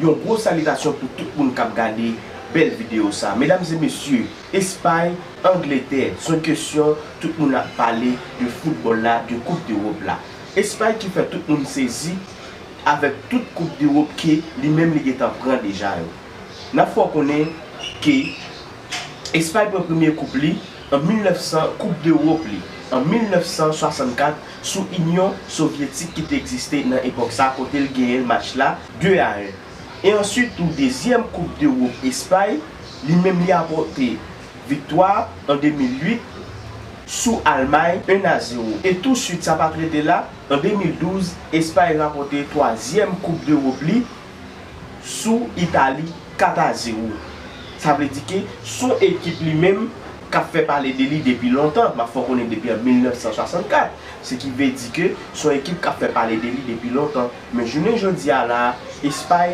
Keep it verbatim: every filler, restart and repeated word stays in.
Yon gwo salitasyon pou tout moun k ap gade bèl videyo sa. Medam e mesye, Espay, Angletè, se yon kesyon tout moun ap pale de foutbòl la, de Koup Dewòp la. Espay ki fè tout moun sezi avèk tout Koup Dewòp ke li menm li gentan pran deja yo. N ap fè w konnen ke Espay pran premye koup li an mil nèf san, Koup Dewòp li an mil nèf san swasannkat sou Inyon Sovyetik ki te egziste nan epòk sa, kote l genyen match la de a en. E answit tou, dezyèm Koup Dewòp Espay, li menm li rapòte viktwa an de mil uit sou Almay, en a zewo. E touswit, sa pa t rete la, an de mil douz, Espay rapòte twazyèm Koup Dewòp li sou Itali, kat a zewo. Sa vle di ke s on ekip li menm k ap fè pale de li depi lontan. M ap fè w konnen depi an mil nèf san swasannkat. Se ki vle di ke s on ekip k ap fè pale de li depi lontan. Men jounen jodi a la, Espay